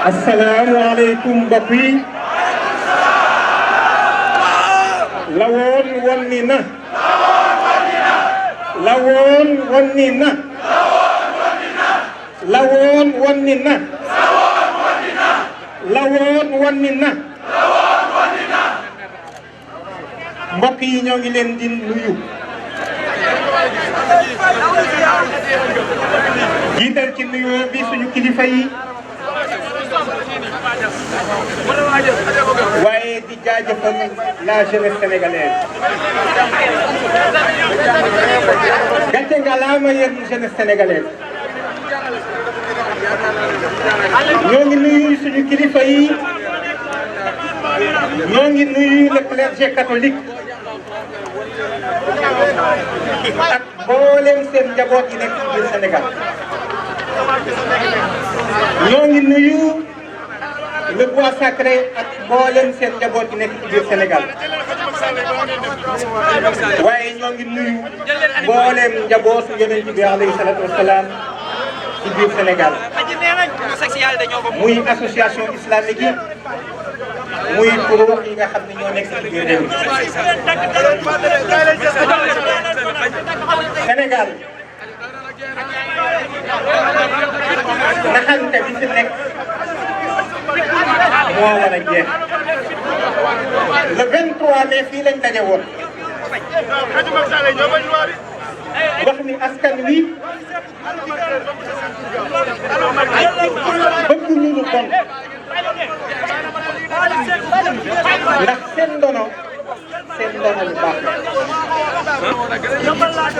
asalaamualeykum mbokk yi lawoon wonni na lawoon wonni na lawoon wonni na lawoon wonni na mbokk yi ñoo ngi leen di nuyu jiital ci nuyoo bi suñu kilifa yi waaye di jaajëfal la jeunesse sénégalaise gàcce ngalaama yéen jeunesse sénégalaise ñoo ngi nuyu suñu kilifa yi ñoo ngi nuyu le clergé catholique ak mboolem seen njaboot yi nekk ci biir Sénégal ñoo ngi nuyu le bois sacré ak mboolem seen njaboot yi nekk ci biir Sénégal waaye ñoo ngi nuyu mboolem njabootu yonent bi alayhi salaatu wasalaam ci biir Sénégal muy association islamique yi muy kuréel yi nga xam ne ñoo nekk ci biir réew mi Sénégal naxante bi fi nekk moo war a jeex le 23 mai fii lañ daje woon wax ni askan wi bëgg ñu lu bon ndax seen ndono lu baax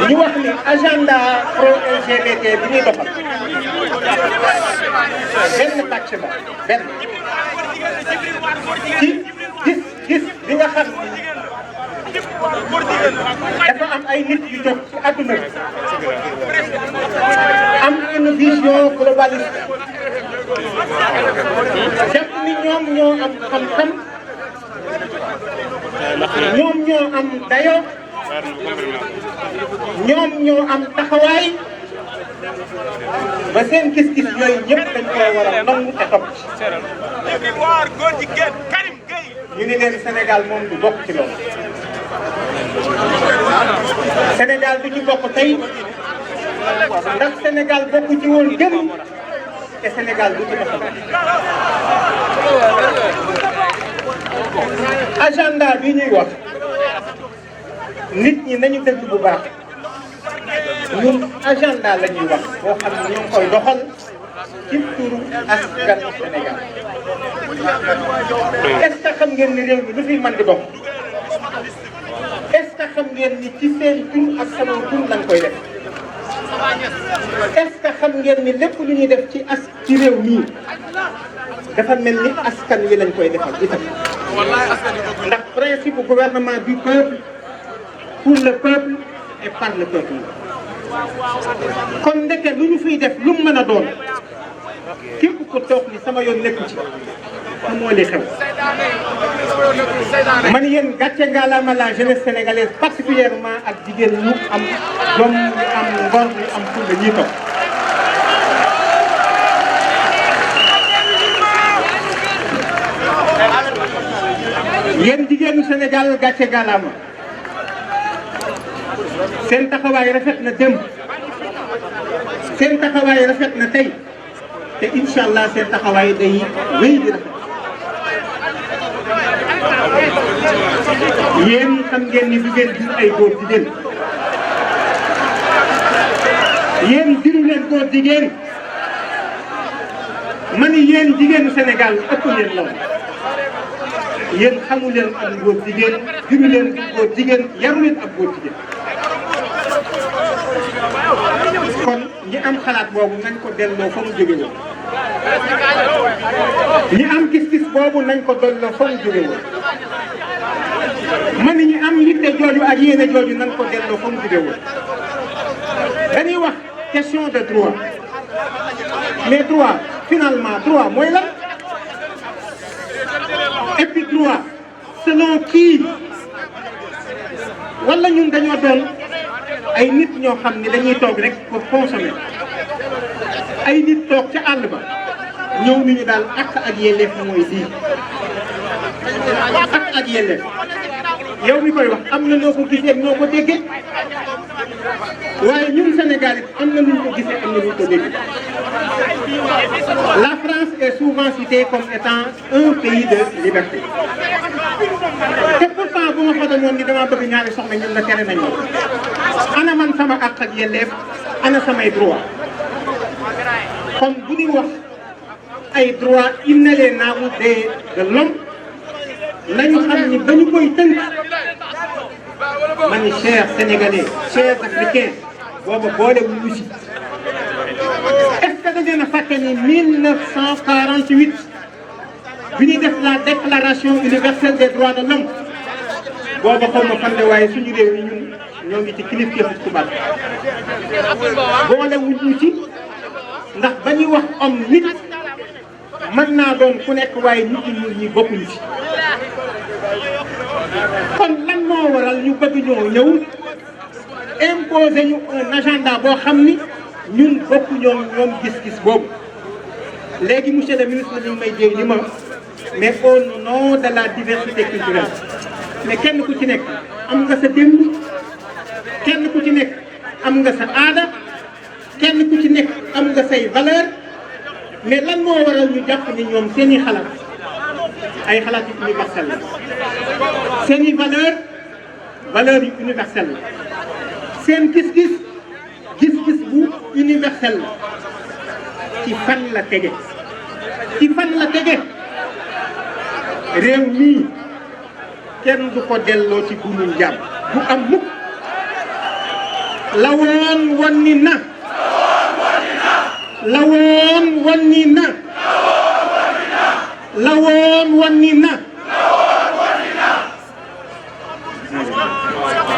ñu wax ni agenda pro LGBT bi ñuy doxal benn pàcc la benn ci gis bi nga xam dafa am ay nit yu jóg ci àdduna bi am une vision globaliste jàpp ni ñoom ñoo am xam-xam ñoom ñoo am dayo ñoom ñoo am taxawaay ba seen gis-gis yooyu ñëpp dañ koy war a nangu te topp ñu ni leen Sénégal moom du bokk ci loolu Sénégal du ci bokk tey ndax Sénégal bokk ci woon jëm te Sénégal du ci bokk agenda bi ñuy wax nit ñi nañu dégg bu baax ñun agenda la ñuy wax boo xam ne ñoo ngi koy doxal ci turu askanu Sénégal est-ce que xam ngeen ni réew mi lu fi mën di dox est-ce que xam ngeen ni ci seen tur ak sama tur lañ koy def est-ce que xam ngeen ni lépp lu ñuy def ci réew mii dafa mel ni askan wi lañ koy defal itam ndax principe gouvernement du peuple pour le peuple et par le peuple kon ndeke lu ñu fiy def lu mu mën a doon képp ko toog ni sama yoon nekku ci xamoo li xew man yéen gàcce ngalaama la jeunesse sénégalaise particulièrement ak jigéen ñu am jom ñu am ngor ñu am fulla ñuy toog yéen jigéenu Sénégal gàcce ngalaama seen taxawaay rafet na démb seen taxawaay rafet na tey te incha allah seen taxawaay day wéy di rafet yéen xam ngeen ni du ngeen jur ay góor jigéen yéen juru leen góor jigéen ma ni yéen jigéenu Sénégal ëpp leen lool yéen xamu leen am góor jigéen juru leen góor jigéen yaru leen ak góor jigéen kon ñi am xalaat boobu nañ ko delloo fa mu jóge woon ñi am gis-gis boobu nañ ko delloo fa mu jóge woon ma ni ñi am yitte jooju ak yéene jooju nañ ko delloo fa mu jóge woon dañuy wax question de droit mais droit finalement droit mooy lan et puis droit selon qui wala ñun dañoo doon ay nit ñoo xam ni dañuy toog rek pour consommer ay nit toog ca àll ba ñëw ni ñu daal ak yelleef mooy lii ak yelleef yow mi koy wax am na noo ko gisee noo ko déggee waaye ñun Sénégal it am na nuñ ko gisee am na nuñ ko déggee la France est souvent citée comme étant un pays de liberté te pourtant bu ma fa demoon ni dama bëgg ñaari soxna ñun la tere nañ ma ana man sama àq ak yelleef ana samay droit kon bu ñuy wax ay droits inaliénables de l'homme nañu xam ni ba ñu koy tënk ma ni chers sénégalais chers africains booba boole wuñu si est-ce que da ngeen a fàtte ni 1948 bi ñuy def la déclaration universelle des droits de l'homme booba xaw ma fan de waaye suñu réew yi ñun ñoo ngi ci kilifteefu tubaab boole wuñu ci ndax ba ñuy wax homme nit mën naa doon ku nekk waaye nit ñi ñuul ñi bokkuñu ci kon lan moo waral ñu bëgg ñoo ñëw imposer ñu un agenda boo xam ni ñun bokk ñoom gis-gis boobu léegi monsieur le ministre ñu may jéeg ni ma mais au nom de la diversité culturelle mais kenn ku ci nekk am nga sa démb kenn ku ci nekk am nga sa aada kenn ku ci nekk am nga say valeur mais lan moo waral ñu jàpp ni ñoom seeni xalaat ay xalaat yu universel la seeni valeur yu universel la seen gis-gis bu universel la ci fan la tege réew mii kenn du ko delloo ci buumum jàmm bu am mukk la woon wonni na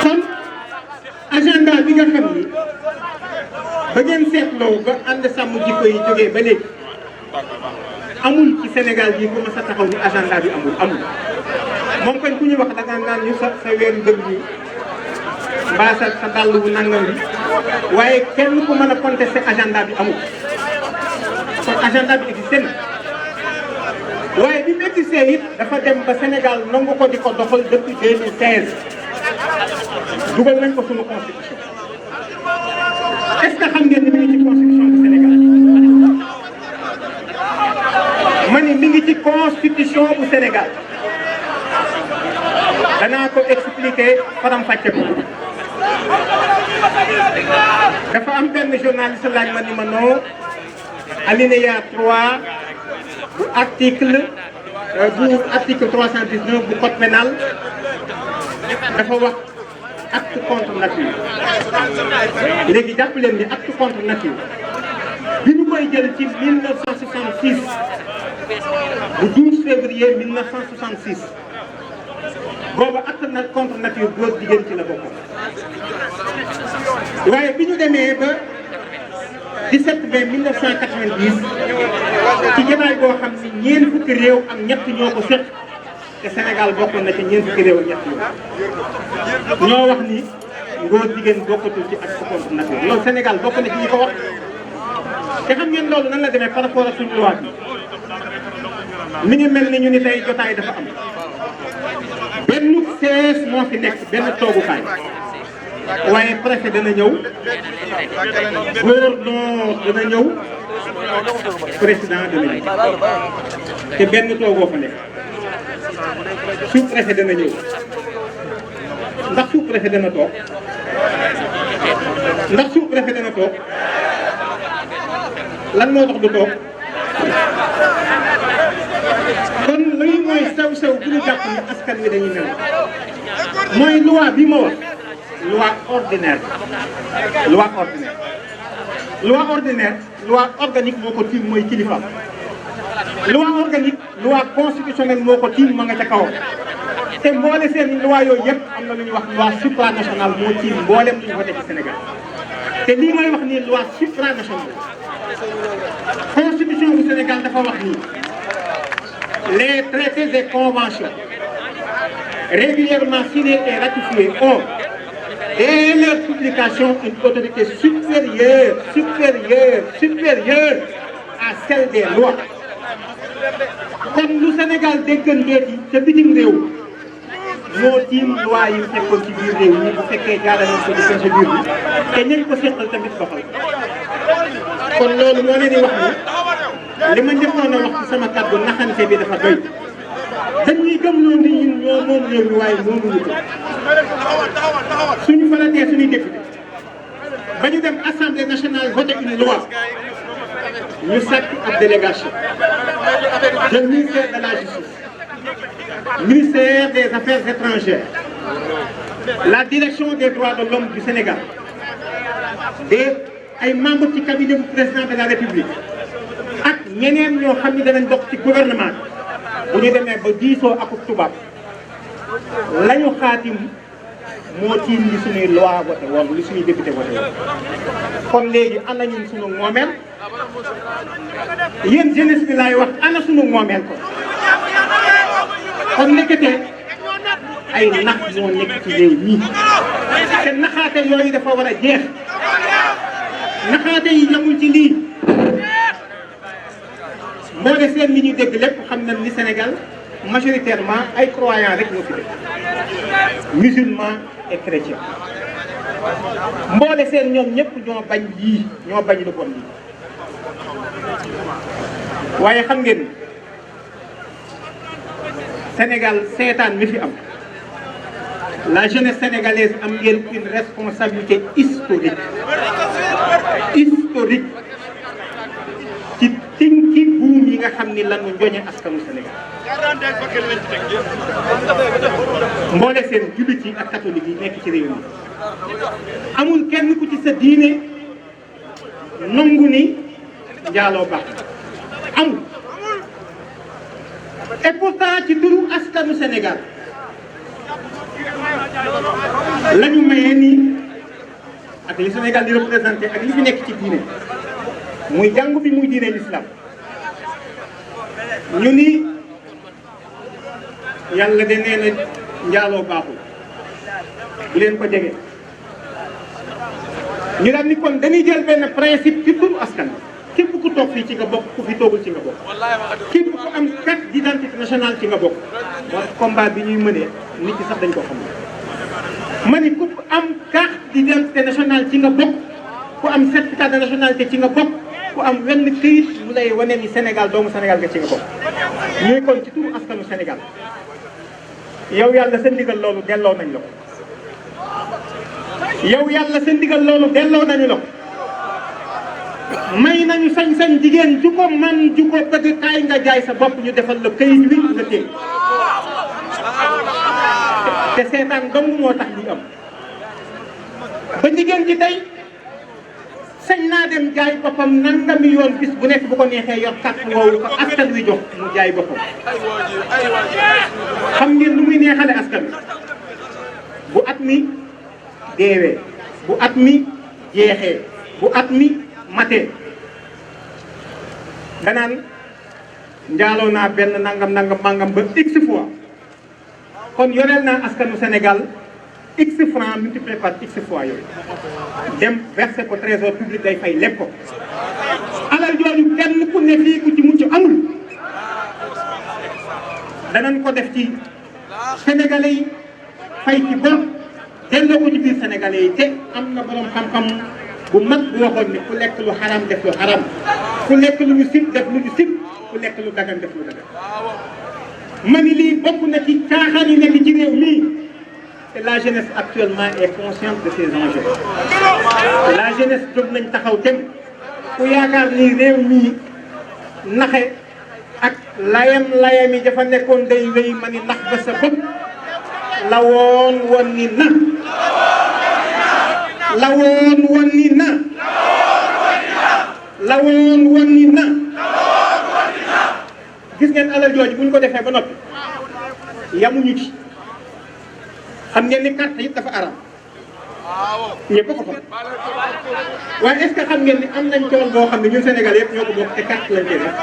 kon agenda bi nga xam ni ba ngeen seetloo ba ànd sàmm jikko yi jógee ba léegi amul ci Sénégal bii ku ma sa taxaw ni agenda bi amul moom koy ku ñu wax da nga naan ñu sa weeru dëgg yi mbaa sa dàll wu nangam bi waaye kenn ku mën a contester agenda bi amul kon agenda bi existé na waaye bi mu existé it dafa dem ba Sénégal nangu ko di ko doxal depuis 2016 dugal nañ ko sunu constitution est-ce que xam ngeen ni mi ngi ci constitution du Sénégal ma ni mi ngi ci constitution bu Sénégal danaa ko expliquer faram-fàcce ko dafa am benn journaliste laaj ma ni ma non alinéa 3 bu article 319 bu code pénal dafa wax acte contre nature léegi jàpp leen ni acte contre nature bi ñu koy jël ci 1966 bu 12 février 1966 booba acte contre nature góor jigéen ci la bokk waaye bi ñu demee ba 17 mai 1990 ci jotaay boo xam ni ñeent fukki réew ak ñett ñoo ko seq te Sénégal bokkoon na ci ñeent fukki réew ak ñett ñoo wax ni ngóor jigéen bokkatul ci acte contre nature loolu Sénégal bokk na ci ñi ko wax te xam ngeen loolu nan la demee par rapport ak suñu loi bi mi ngi mel ni ñu ni tey jotaay dafa am benn sees moo fi nekk benn toogukaay waaye préfet dana ñëw gouverneur dana ñëw président dana ñëw te benn toogoo fa nekk sous-préfet dana ñëw ndax sous-préfet dana toog lan moo tax du toog kon luy mooy sew bu ñu jàpp ni askan wi dañuy mel mooy loi bi ma wax loi ordinaire loi organique moo ko tiim mooy kilifaam loi organique loi constitutionnelle moo ko tiim ma nga ca kawam te mboole seen loi yooyu yëpp am na lu ñuy wax loi supranationale moo tiim mboolem lu ñu voté ci Sénégal te lii mooy wax ni loi supranationale constitution bu Sénégal dafa wax ni les traités et conventions régulièrement signés et ratifiés ont dès leur publication une autorité supérieure à celle des lois. kon lu Sénégal dégganteeti ca bitim réew moo tiim loi yi fekkoon ci biir réew mi bu fekkee jaarale ko ci procédure bi te ñañ ko seqal tamit doxal kon loolu moo leen di wax ni li ma njëkkoon a wax ci sama kàddu naxante bi dafa doy dañuy gëmloo ni ñun ñoo moom réew mi waaye moomuñu ko suñu falatee suñuy député ba ñu dem assemblée nationale voté une loi ñu sàkk ab délégation jël ministère de la justice ministère des affaires étrangères la direction des droits de l'homme du Sénégal ay membres ci cabinet bu président de la République ak ñeneen ñoo xam ni danañ bokk ci gouvernement bu ñu demee ba diisoo ak tubaab la ñu xaatim moo tiim li suñuy loi voté woon li suñuy député voté woon kon léegi ana ñun suñu moomeel yéen jeunesse bi laay wax ana suñu moomeel ko kon nekkete ay nax moo nekk ci réew mi te naxaate yooyu dafa war a jeex naxaate yi yamul ci lii mboole seen li ñuy dégg lépp xam nañ ni Sénégal majoritairement ay croyants rek ñoo fi dëkk musulmans et chrétiens mboole seen ñoom ñëpp ñoo bañ lii ñoo bañ lu bon lii waaye xam ngeen Sénégal seetaan mi fi am la jeunesse sénégalaise am ngeen une responsabilité historique ci tinki buum yi nga xam ni lanu njoñe askanu Sénégal mboole seen jullit yi ak catholique yi nekk ci réew mi amul kenn ku ci sa diine nangu ni njaaloo baax amul et pourtant ci turu askanu Sénégal la ñu mayee nii ak li Sénégal di représenté ak li fi nekk ci diine muy jàngu bi muy diine l'islam ñu ni yàlla de nee na njaaloo baaxul bu leen ko jege ñu daal ni kon dañuy jël benn principe ci turu askan képp ku toog fii ci nga bokk ku fi toogul ci nga bokk képp ku am carte d'identité nationale ci nga bokk moo combat bi ñuy mënee nit ñi sax dañ ko xam ma ni ku am carte d'identité nationale ci nga bokk ku am certificat de nationalité ci nga bokk ku am wenn këyit mu lay wane ni Sénégal doomu Sénégal nga ci nga bokk ñuy kon ci turu askanu Sénégal yow yàlla sa ndigal loolu delloo nañ la ko yow yàlla sa ndigal loolu delloo nañu la ko may nañu sañ-sañ jigéen ju ko man ju ko bëgg kaay nga jaay sa bopp ñu defal la këyit wi nga téye te seetaan dong moo tax ñu am ba jigéen ji tey sañ naa dem jaay boppam nangami yoon bis bu nekk bu ko neexee yor kàtt woowu ko askan wi jox mu jaay boppam xam ngeen lu muy neexale askan wi bu at mi deewee bu at mi jeexee bu at mi matee danaan njaaloo naa benn nangam mangam ba x fois kon yoreel naa askanu Sénégal x francs multiplié par x fois yooyu dem versé ko trésor public day fay lépp ko alal jooju kenn ku ne fii ku ci mucc amul danañ ko def ci sénégalais yi fay ci bor delloo ko ci biir sénégalais yi te am na borom xam-xam bu mag bu waxoon ni ku lekk lu xaram def lu xaram ku lekk lu ñu sib def lu ñu sib ku lekk lu dagan def lu dagan ma ni lii bokk na ci caaxaan yi nekk ci réew mii te la jeunesse actuellement est consciente de ces enjeux la jeunesse jóg nañ taxaw tem ku yaakaar ni réew mii naxe ak layam yi dafa nekkoon day wéy ma ni nax ba sa bopp la woon woon ni na la woon woon ni na la woon woon ni na gis ngeen alal jooju bu ñu ko defee ba noppi yamuñu ci xam ngeen ni carte yi dafa aram ñëpp ko xam waaye est-ce que xam ngeen ni am nañ tool boo xam ne ñun Sénégal yëpp ñoo ko bokk te carte lañ koy def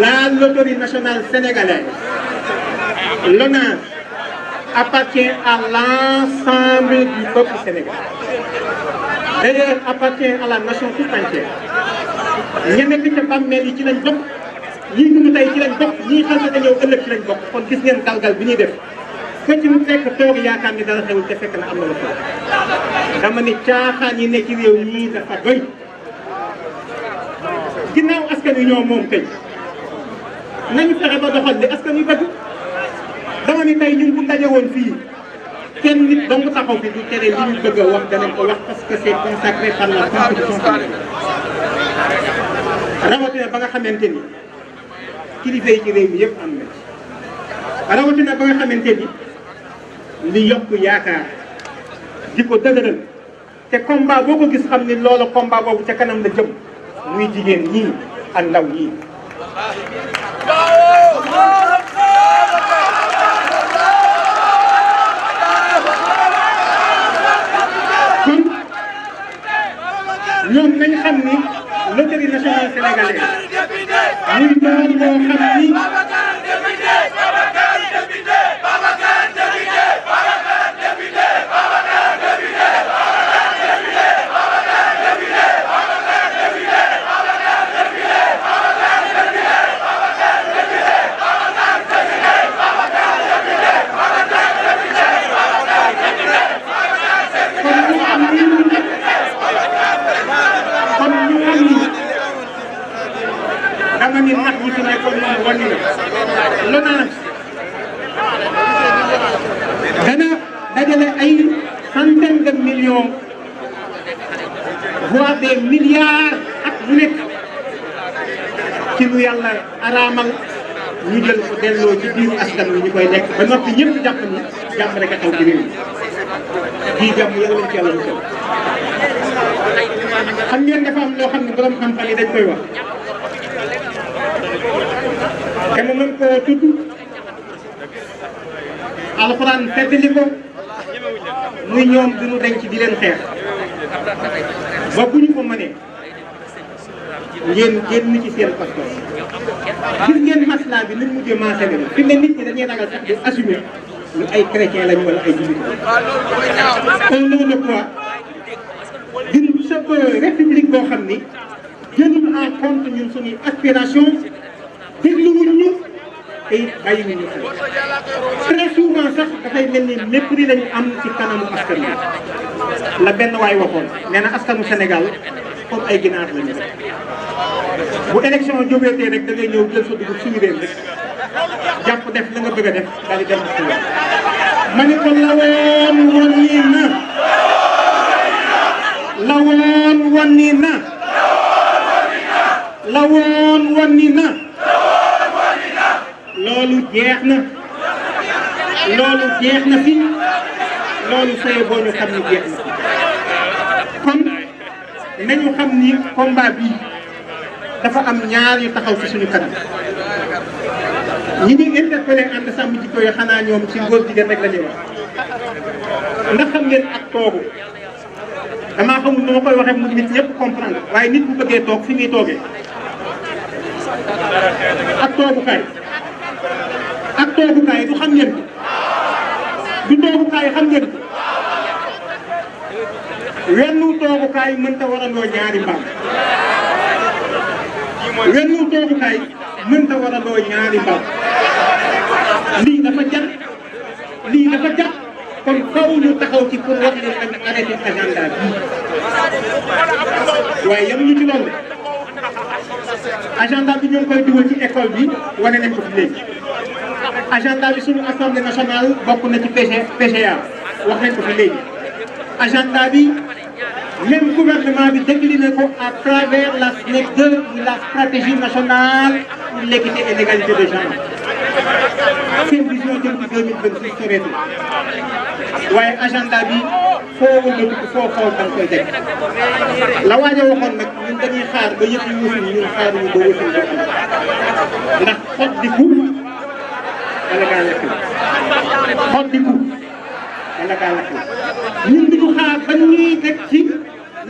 la loterie nationale sénégalaise l'honneur appartient à l'ensemble du peuple sénégalais. D'ailleurs, appartient à la nation toute entière. ña nekk ca bàmmeel yi ci lañ bokk ñii dund tey ci lañ bokk ñii xam ne dañoo ëllëg ci lañ bokk kon gis ngeen galgal bi ñuy def ko ci mu fekk toog yaakaar ni dara xewul te fekk na am na la ko dama ni caaxaan yi ne ci réew ñii dafa doy ginnaaw askan wi ñoo moom tey nañu fexe ba doxal li askan wi bëgg dama ni tey ñun bu ndaje woon fii kenn nit dong taxaw fi du tere li ñu bëgg a wax danañ ko wax parce que c'est consacré par la constitution rawatina ba nga xamante ni kilifa yi ci réew mi yëpp am na rawatina ba nga xamante ni li yokk yaakaar di ko dëgëral te combat boo ko gis xam ni loolu combat boobu ca kanam la jëm muy jigéen ñii ak ndaw ñii. kon ñoom nañ xam ni loterie nationale sénégalaise muy doon loo xam ni. dama ni nax ñi fi nekkoon moom wàññi na LONASE dana dajale ay centaines de millions voire des milliards ak bu nekk ci lu yàlla araamal ñu jël ko delloo ci biir askan wi ñu koy lekk ba noppi ñëpp jàpp ni jàmm rek a xaw ci réew mi bii jàmm yàlla lañ ci yàlla musal xam ngeen dafa am loo xam ne borom xam-xam yi dañ koy wax te mu mën koo tudd alxuraan feddali ko muy ñoom duñu denc di leen xeex ba bu ñu ko mënee ngeen génn ci seen passeport gis ngeen maslaa bi ni mu mujjee maase bi fi ne nit ñi dañuy ragal sax di assumer ñu ay chrétien lañu wala ay jullit au nom de quoi d'une république boo xam ni jëlul en compte ñun suñuy aspiration dégluwuñ ñu te it bàyyiwuñ ñu xel très souvent sax dafay mel ni mépris lañu am ci kanamu askan bi la benn waay waxoon nee na askanu Sénégal comme ay ginaar lañu rek bu élection jógeetee rek da ngay ñëw jël sa dugub suñu réew rek jàpp def la nga bëgg a def daal di dem ci ma ne ko lawoon wàññi na lawoon wàññi na lawoon wàññi na loolu jeex na loolu jeex na fi loolu saye boo ñu xam ni jeex na kon nañu xam ni combat bii dafa am ñaar yu taxaw ci suñu kanam ñi ñuy interpellé ànd sàmm jikko yi xanaa ñoom ci ngóor jigéen rek la ñuy wax ndax xam ngeen ak toogu damaa xamul nu ma koy waxee mu nit ñëpp comprendre waaye nit bu bëggee toog fi muy toogee ak toogukaay du xam ngeen ko du toogukaay xam ngeen ko wennu toogukaay mënta warandoo ñaari mbaam wennu toogukaay mënta warandoo ñaari mbaam lii dafa jar kon faw ñu taxaw ci pour wax leen ak arrêté agenda bi waaye yemuñu ci loolu agenda bi ñu ngi koy dugal ci école bi wane nañ ko fi léegi agenda bi suñu assemblée nationale bokk na ci PGA wax nañ ko fi léegi agenda bi même gouvernement bi décliné ko à travers la SNEC 2 la stratégie nationale pour l'équité et l'égalité des genres seen vision jëm ci 2026 soreetul waaye agenda bi foo wëngatu foo xool da nga koy dégg la waaj a waxoon nag ñun dañuy xaar ba yëpp yu wusin ñun xaaruñu ba wusin ba am ndax xot di ku wala gaa lekk xot di ku wala gaa lekk ñun duñu xaar ba ñuy nekk ci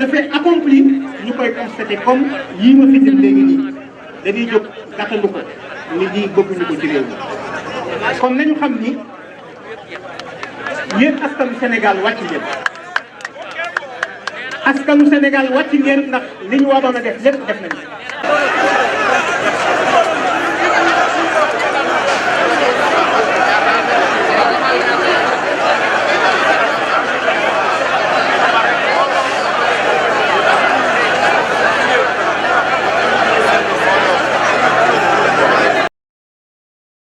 le fait accompli ñu koy constaté comme yii ma fi jëm léegi nii dañuy jóg gàttandu ko ni lii bëgguñu ko ci réew mi kon nañu xam ni yéen askanu Sénégal wàcc ngeen askanu Sénégal wàcc ngeen ndax li ñu waroon a def lépp def nañu